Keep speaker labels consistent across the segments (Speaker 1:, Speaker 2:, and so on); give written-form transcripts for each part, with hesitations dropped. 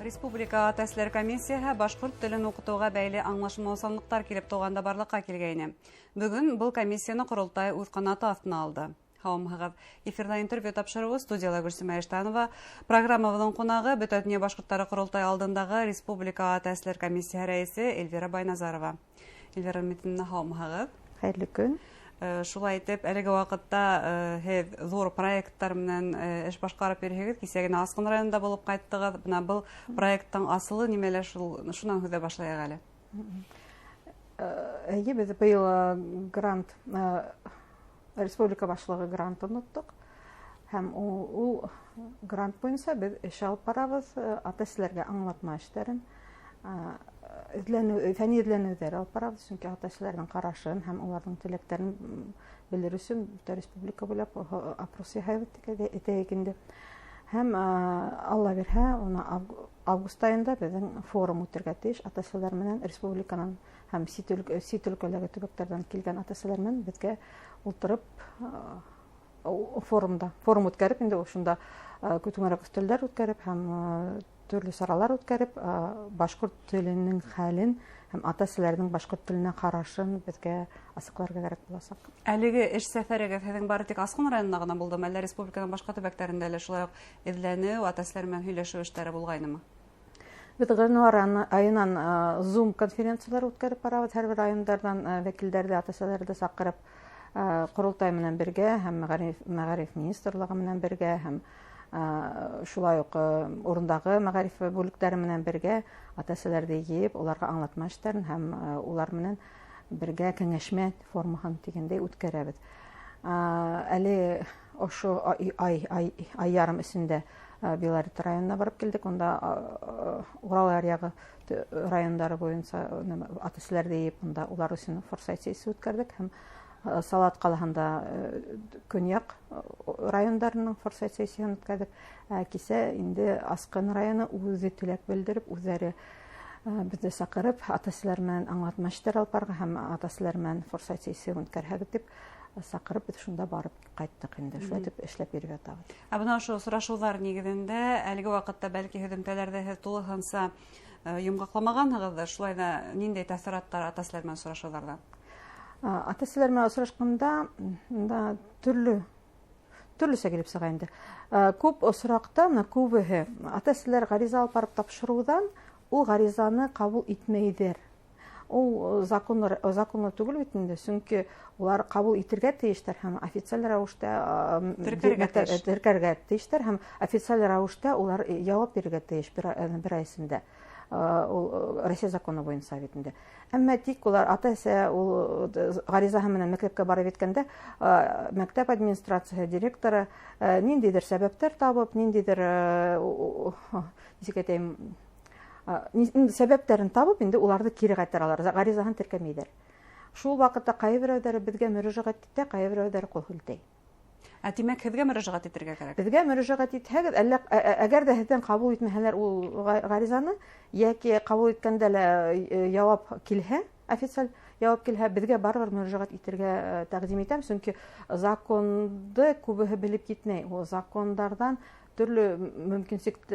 Speaker 1: Республика ата-әсәләр комиссияһы башҡорт телен уҡытыуға бәйле аңлашылмаусанлыҡтар килеп тыуғанда барлыҡҡа килгәйне. Бөгөн был комиссияны ҡоролтай үҙ ҡанаты аҫтына алды. Һаумыһығыҙ. Эфирҙа интервью тапшырыуы, студияла Гөлсимә Иштанова. Программабыҙҙың ҡунағы Бөтә донъя башҡорттары ҡоролтай алдындағы Республика ата-әсәләр комиссияһы рәйесе Эльвира Байназарова. Эльвира Митина, һаумыһығыҙ.
Speaker 2: Хәйерле көн.
Speaker 1: Шулай итеп, әлеге ваҡытта һеҙ ҙур проекттар менән эш башҡарып йөрөйһөгөҙ. Кисә генә Асҡын районында булып ҡайттығыҙ. Бына был проекттың асылы нимәлә, шунан һүҙ башлайыҡ әле.
Speaker 2: Эйе, беҙ быйыл грант, республика башлығы грантын оттоҡ. Һәм ул грант буйынса беҙ эш алып барабыҙ, ата-әсәләргә аңлатма эштәрен, фәнни эҙләнеүҙәр алып барабыҙ, сөнки ата-әсәләрҙең ҡарашын һәм уларҙың теләктәрен белер өсөн бөтә республика буйлап опрос яһайбыҙ тип әйтәйек инде. Һәм Алла бирһә, уны август айында беҙҙең форум үтергә тейеш ата-әсәләр менән республиканан һәм сит өлкәләге төбәктәрҙән килгән ата-әсәләр менән беҙгә ултырып, форум үткәреп, инде ошонда түңәрәк өҫтәлдәр үткәреп һәм төрлө саралар үткәреп, башҡорт теленең хәлен һәм ата-әсәләрҙең башҡорт теленә ҡарашын беҙгә асыҡларға кәрәк буласаҡ.
Speaker 1: Әлеге эш сәфәрегеҙ һеҙҙең бары тик Асҡын районында ғына булдымы, әллә республиканың башҡа төбәктәрендә лә шулай уҡ эҙләнеү, ата-әсәләр менән һөйләшеү эштәре булғайнымы?
Speaker 2: Беҙ ғинуар айынан Zoom конференциялар үткәреп барабыҙ, һәр бер райондарҙан вәкилдәрҙе, ата-әсәләрҙе саҡырып, ҡоролтай менән бергә һәм мәғариф министрлығы менән бергә һәм шулай уҡ урындағы мәғариф бүлектәре менән бергә ата-әсәләрҙе йыйып, уларға аңлатма эштәрен һәм улар менән бергә кәңәшмә формаһын тигәндәй үткәрәбеҙ. Әле ошо ай ярым эсендә Белорет районына барып килдек. Унда Урал аръяғы райондары буйынса ата-әсәләрҙе йыйып, унда улар өсөн форсайт сессияһы үткәрҙек һәм Салауат ҡалаһында көньяҡ райондарының форсайт сессияһын үткәрҙек. Кисә инде Асҡын районы үҙе теләк белдереп, үҙҙәре беҙҙе саҡырып, ата-әсәләр менән аңлатма эштәр алып барырға һәм ата-әсәләр менән форсайт сессияһын үткәрһәгеҙ тип саҡырып, беҙ шунда барып ҡайттыҡ инде. Шулай итеп эшләп йөрөп ятабыҙ.
Speaker 1: Ә бына ошо осрашыуҙар нигеҙендә әлеге ваҡытта бәлки һөҙөмтәләрҙе һеҙ тулыһынса йомғаҡламағанһығыҙҙыр, шулай ҙа ниндәй тәьҫораттар ата-әсәләр менән осрашыуҙарҙа?
Speaker 2: Ата-әсәләр менән осрашҡанда да төрлөсә килеп сыға инде. Күп осраҡта бына күбеһе ата-әсәләр ғариза алып барып тапшырыуҙан ул ғаризаны ҡабул итмәйҙәр. Ул законлы түгел бит инде, сөнки улар ҡабул итергә тейештәр һәм официаль рәүештә,
Speaker 1: Теркәргә тейеш.
Speaker 2: теркәргә тейештәр һәм официаль рәүештә улар яуап бирергә тейеш бер ай эсендә. Ул Россия законы буйынса бит инде. Әммә тик улар ата-әсә ул ғаризаһы менән мәктәпкә барып еткәндә, мәктәп администрацияһы директоры ниндәйҙер сәбәптәр табып, ниндәйҙер, нисек әйтәйем, сәбәптәрен табып, инде уларҙы кире ҡайтаралар, ғаризаһын теркәмәйҙәр. Шул ваҡытта ҡайһы берәүҙәре беҙгә мөрәжәғәт итә, ҡайһы берәүҙәре ҡул һелтәй.
Speaker 1: Ә тимәк, һеҙгә мөрәжәғәт итергә кәрәк?
Speaker 2: Беҙгә мөрәжәғәт итһәгеҙ, әллә, әгәр ҙә һеҙҙән ҡабул итмәһәләр ул ғаризаны, йәки ҡабул иткәндә лә яуап килһә, официаль яуап килһә, беҙгә барыбер мөрәжәғәт итергә тәҡдим итәм, сөнки законды күбеһе белеп китмәй. Ул закондарҙан төрлө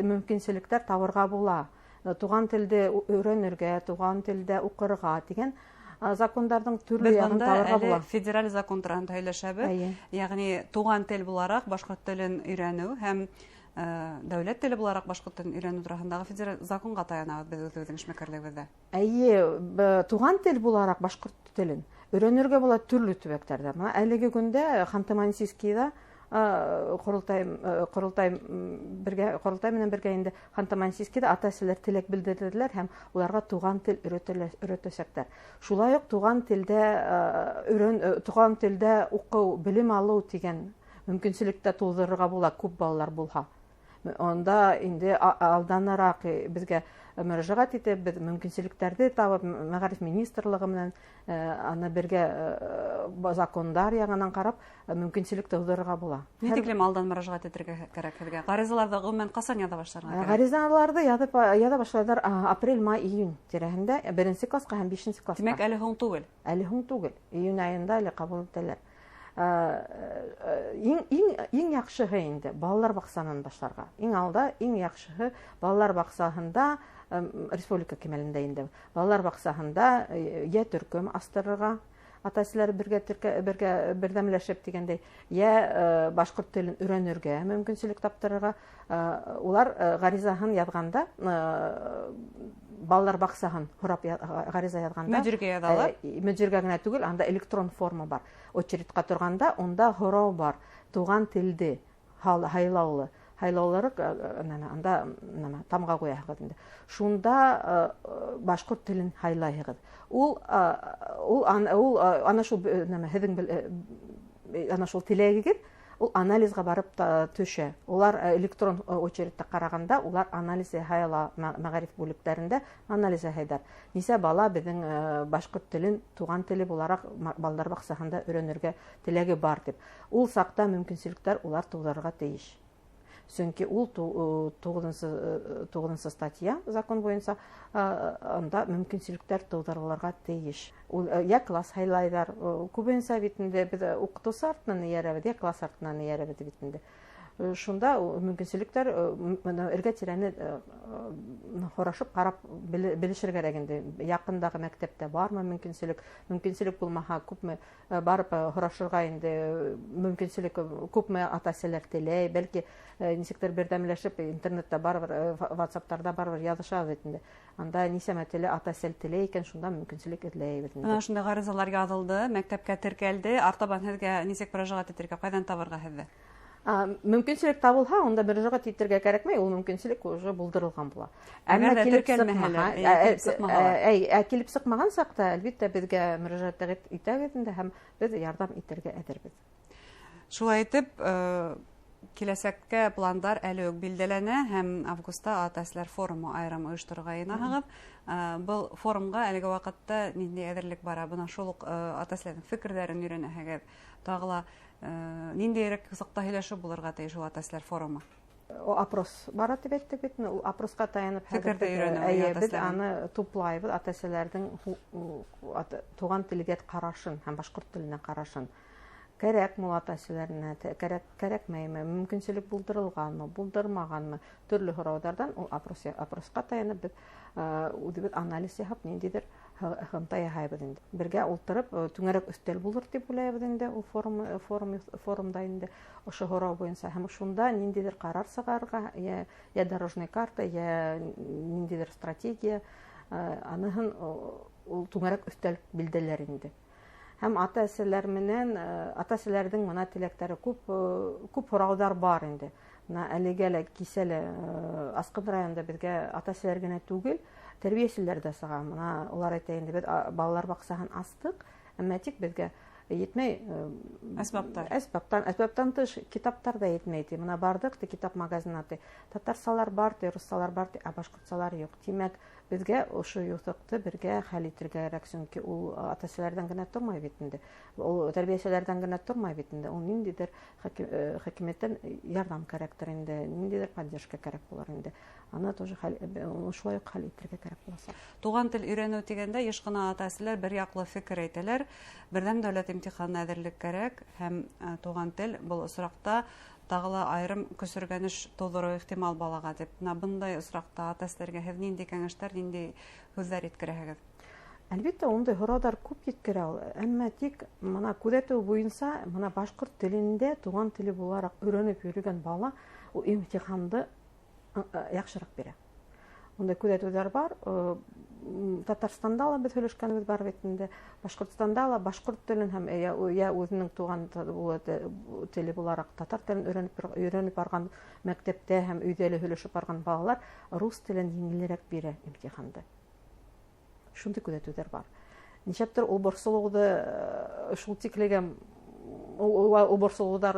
Speaker 2: мөмкинселектәр табырға була. Туған телде өйрәнергә, туған телдә уҡырға тигән закондарҙың төрлө
Speaker 1: Беҙ
Speaker 2: яғын
Speaker 1: бында
Speaker 2: табырға
Speaker 1: әле
Speaker 2: була.
Speaker 1: Федераль закон тураһында һөйләшәбеҙ. Йәғни туған тел булараҡ башҡорт телен өйрәнеү һәм дәүләт теле булараҡ башҡорт телен өйрәнеү тураһындағы федераль законға таянабыҙ беҙ үҙебеҙҙең эшмәкәрлегебеҙҙә.
Speaker 2: Эйе, туған тел булараҡ башҡорт телен өйрәнергә була төрлө төбәктәрҙә. Бына әлеге көндә Ханты-Мансийскийҙа, ҡоролтай менән бергә инде Ханты-Мансийскийҙа ата-әсәләр теләк белдерҙеләр һәм уларға туған тел өйрәтәсәктәр. Шулай уҡ туған телдә туған телдә уҡыу, белем алыу тигән мөмкинселек тә тыуҙырырға була күп балалар булһа. Онда инде алданыраҡ беҙгә мөрәжәғәт итеп, беҙ мөмкинселектәрҙе табып, мәғариф министрлығы менән аны бергә закондар яғынан ҡарап, мөмкинселек тыуҙырырға була.
Speaker 1: Ни тиклем алдан мөрәжәғәт итергә кәрәк һеҙгә? Ғаризаларҙы ғөмүмән ҡасан яҙа башларға кәрәк?
Speaker 2: Ғаризаларҙы яҙа башлайҙар, апрель, май, июнь тирәһендә, беренсе класҡа һәм бишенсе класҡа.
Speaker 1: Тимәк, әле һуң түгел?
Speaker 2: Әле һуң түгел. Июнь айында әле ҡабул итәләр. Иң яҡшыһы инде балалар баҡсаһынан башларға. Иң алда иң яҡшыһы балалар баҡсаһында, республика кимәлендә инде балалар баҡсаһында йә төркөм астырырға, ата-әсәләр бергә берҙәмләшеп тигәндәй, йә башҡорт телен өйрәнергә мөмкинселек таптырырға. Улар ғаризаһын яҙғанда, балалар баҡсаһын һорап ғариза яҙғанда,
Speaker 1: мөдиргә яҙалар.
Speaker 2: Мөдиргә генә түгел, анда электрон форма бар. Очередҡа торғанда унда һорау бар. Туған телде һайлаулы. Һайлаулары анда тамға ҡуяһығыҙ инде. Шунда башҡорт телен һайлайһығыҙ. Ул ана шул һеҙҙең ана шул теләгегеҙ, ул анализға барып төшә. Улар электрон очередта ҡарағанда, улар анализ яһай ала, мәғариф бүлектәрендә анализ яһайҙар. Нисә бала беҙҙең башҡорт телен туған теле булараҡ балалар баҡсаһында өйрәнергә теләге бар тип. Ул саҡта мөмкинселектәр улар тыуҙырырға тейеш. Сөнки ул 9-нсы статья закон буйынса анда мөмкинселектәр тыуҙырылырға тейеш. Ул йә класс һайлайҙар, күбенсә бит инде беҙ уҡытыусы артынан эйәрәбеҙ, йә класс артынан эйәрәбеҙ бит инде. Шунда мөмкинселектәр эргә-тирәне һорашып ҡарап белешергә кәрәк инде. Яҡындағы мәктәптә бармы мөмкинселек, мөмкинселек булмаһа күпме барып һорашырға инде мөмкинселек, күпме ата-әсәләр теләй, бәлки нисектер берҙәмләшеп интернетта барыбер, WhatsApp-тарҙа барыбер яҙышабыҙ бит инде. Анда нисәмә теле ата-әсәл теләй икән, шунда мөмкинселек эҙләйбеҙ инде.
Speaker 1: Бына шундай ғаризалар яҙылды, мәктәпкә теркәлде. Артабан һеҙгә нисек мөрәжәғәт итергә, ҡайҙан табырға һеҙҙе?
Speaker 2: Мөмкинселек табылһа, унда мөрәжәғәт итергә кәрәкмәй, ул мөмкинселек уже булдырылған була.
Speaker 1: Әгәр дә теркәлмәһәләр,
Speaker 2: килеп сыҡмаған саҡта, әлбиттә, беҙгә мөрәжәғәт итәгеҙ инде һәм беҙ ярҙам итергә әҙербеҙ.
Speaker 1: Шулай итеп, киләсәккә пландар әле үк билдәләнә һәм августта ата-әсәләр форумы айырым ойошторорға йыйынаһығыҙ. Был форумға әлеге ваҡытта ниндәй әҙерлек бара? Бына шул уҡ ата-әсәләрҙең фекерҙәрен өйрәнәһегеҙ. Тағы ла ниндәйерәк саҡта һөйләшеү булырға тейеш ул ата-әсәләр форумы?
Speaker 2: О опрос бара тип әйттек бит, ул опросҡа таянып
Speaker 1: фекерҙе өйрәнеү,
Speaker 2: беҙ аны туплайбыҙ, ата-әсәләрҙең туған телгә ҡарашын һәм башҡорт теленә ҡарашын. Кәрәкме ул ата-әсәләренә, кәрәкмәйме, мөмкинселек булдырылғанмы, булдырмағанмы, төрлө һорауҙарҙан ул опросҡа таянып беҙ үҙебеҙ анализ яһап, ниндәйҙер һығымта яһайбыҙ инде. Бергә ултырып, түңәрәк өҫтәл булыр тип уйлайбыҙ инде ул форумда инде ошо һорау буйынса. Һәм шунда ниндәйҙер ҡарар сығарырға, йә дорожный карта, йә ниндәйҙер стратегия, аныһын ул түңәрәк өҫтәл билдәләр инде. Һәм ата-әсәләр менән, ата-әсәләрҙең мына теләктәре күп, күп һорауҙар бар инде. Мына әлегә лә кисә лә Асҡын районында беҙгә ата-әсәләр генә түгел, тәрбиәселәр ҙә сыға. Мына улар әйтә инде, беҙ балалар баҡсаһын астыҡ, әммә тик беҙгә етмәй
Speaker 1: әсбаптар.
Speaker 2: Әсбаптан тыш китаптар ҙа етмәй ти. Мына барҙыҡ ти китап магазинына ти. Татарсалар бар ти, руссалар бар ти, ә башҡортсалар юҡ. Тимәк, беҙгә ошо юҫыҡты бергә хәл итергә кәрәк, сөнки ул ата-әсәләрҙән генә тормай бит инде. Ул тәрбиәселәрҙән генә тормай бит инде. Ул ниндәйҙер хакимиәттән ярҙам кәрәктер инде, ниндәйҙер поддержка кәрәк булыр инде. Аны тоже шулай уҡ хәл итергә кәрәк буласаҡ.
Speaker 1: Туған тел өйрәнеү тигәндә йыш ҡына ата-әсәләр бер яҡлы фекер әйтәләр. Берҙәм дәүләт имтиханына әҙерлек кәрәк һәм туған тел был осраҡта тағы ла айырым көсөргәнеш тыуҙырыуы ихтимал балаға тип. Бына бындай осраҡта ата-әсәләргә һеҙ ниндәй кәңәштәр, ниндәй һүҙҙәр еткерәһегеҙ?
Speaker 2: Әлбиттә, ундай һорауҙар күп еткерә ул. Әммә тик мына күҙәтеү буйынса, мына башҡорт телендә туған теле булараҡ өйрәнеп йөрөгән бала ул имтиханды яҡшыраҡ бирә. Ундай күҙәтеүҙәр бар. Татарстанда ла беҙ һөйләшкәнебеҙ бар бит инде. Башҡортостанда ла башҡорт телен һәм йә үҙенең туған теле булараҡ татар телен өйрәнеп барған мәктәптә һәм өйҙә лә һөйләшеп барған балалар рус телен еңелерәк бирә имтиханды. Шундай күҙәтеүҙәр бар. Нишләптер ул борсолоуҙы шул тиклегә ул борсолоуҙар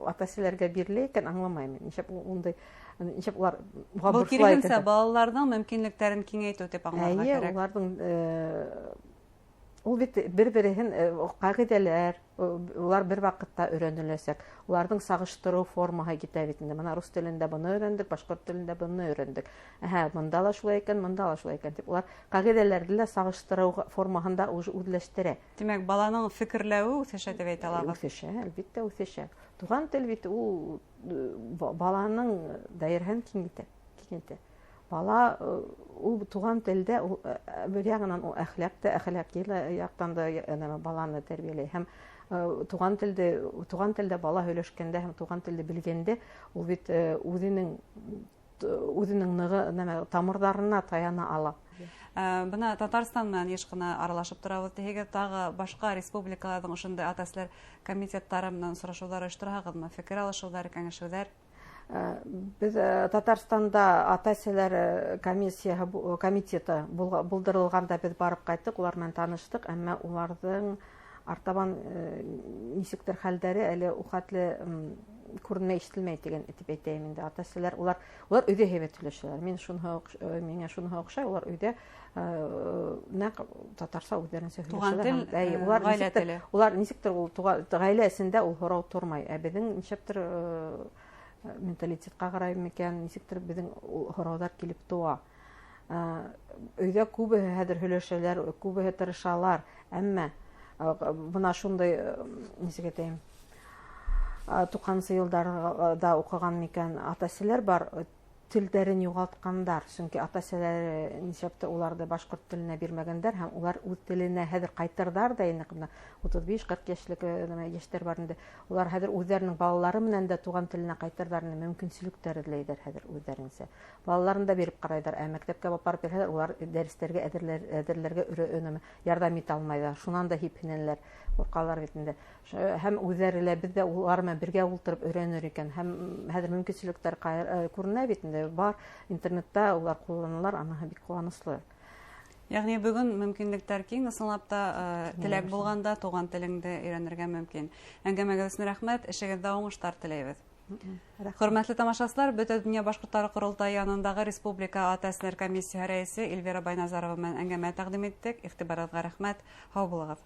Speaker 2: ата-әсәләргә бирелә икән, аңламайым. Нишләп ундай, нишләп улар уға
Speaker 1: Был
Speaker 2: борсола
Speaker 1: киреһенсә
Speaker 2: икән?
Speaker 1: балаларҙың мөмкинлектәрен киңәйтеү тип аңларға
Speaker 2: Эйе,
Speaker 1: кәрәк.
Speaker 2: Ул бит бер-береһен ҡағиҙәләр, улар бер ваҡытта өйрәнеләсәк. Уларҙың сағыштырыу формаһы китә бит инде. Бына рус телендә быны өйрәндек, башҡорт телендә быны өйрәндек. Әһә, бында ла шулай икән, бында ла шулай икән тип улар ҡағиҙәләрҙе лә сағыштырыу формаһында уже үҙләштерә.
Speaker 1: Тимәк, баланың фекерләүе үҫешә тип әйтә алабыҙ.
Speaker 2: Үҫешә, әлбиттә үҫешә. Туған тел бит ул баланың даирәһен киңәйтә. Бала ул туған телдә ул бер яғынан ул әхлаҡ та, әхлаҡи яҡтан да баланы тәрбиәләй. Һәм туған телдә бала һөйләшкәндә һәм туған телде белгәндә ул бит үҙенең нығы, тамырҙарына таяна ала.
Speaker 1: Бына Татарстан менән йыш ҡына аралашып торабыҙ тиһегеҙ, тағы башҡа республикаларҙың ошондай ата-әсәләр комитеттары менән осрашыуҙар ойоштораһығыҙмы? Фекер алышыуҙар, кәңәшеүҙәр?
Speaker 2: Беҙ Татарстанда ата-әсәләр комиссияһы комитеты булдырылғанда беҙ барып ҡайттыҡ, улар менән таныштыҡ, әммә уларҙың артабан нисектер хәлдәре әле ул хәтле күренмәй, ишетелмәй тигән тип әйтәйем инде. Ата-әсәләр улар өйҙә һәйбәт һөйләшәләр. Миңә шуныһы оҡшай, улар өйҙә нәҡ татарса үҙҙәренсә һөйләшәләр.
Speaker 1: Ғаилә теле.
Speaker 2: Улар нисектер ул ғаилә эсендә ул һорау тормай. Ә беҙҙең нисектер менталитетҡа ҡарай микән, нисектер беҙҙең һорауҙар килеп тыуа. Өйҙә күбеһе хәҙер һөйләшәләр, күбеһе тырышалар, әммә бына шундай, нисек әйтәйем, 90-нсы йылдарҙа уҡыған микән ата-әсәләр бар, телдәрен юғалтҡандар, сөнки ата-әсәләре нисәптер уларҙы башҡорт теленә бирмәгәндәр һәм улар үҙ теленә хәҙер ҡайтырҙар ҙа инде, бына 35-40 йәшлек йәштәр бар инде, улар хәҙер үҙҙәренең балалары менән дә туған теленә ҡайтырҙар инде, мөмкинселектәр эҙләйҙәр хәҙер үҙҙәренсә. Балаларын да биреп ҡарайҙар, ә мәктәпкә барып бирһәләр, улар дәрестәргә әҙерләргә ярҙам итә алмайҙар, шунан да һипһенәләр, ҡурҡалар бит инде. Һәм үҙҙәре лә, беҙ ҙә улар менән бергә ултырып өйрәнер икән, һәм хәҙер мөмкинселектәр күренә бит инде, бар интернетта улар ҡулланалар, аныһы бик ҡыуаныслы.
Speaker 1: Йәғни бөгөн мөмкинлектәр киң, ысынлап та теләк булғанда туған телеңде өйрәнергә мөмкин. Әңгәмәгеҙ өсөн рәхмәт, эшегеҙҙә уңыштар теләйбеҙ. Хөрмәтле тамашасылар, Бөтә донъя башҡорттары ҡоролтайы янындағы Республика ата-әсәләр комиссияһы рәйесе Эльвира Байназарова менән әңгәмә тәҡдим иттек. Иғтибарығыҙға рәхмәт. Һау булығыҙ.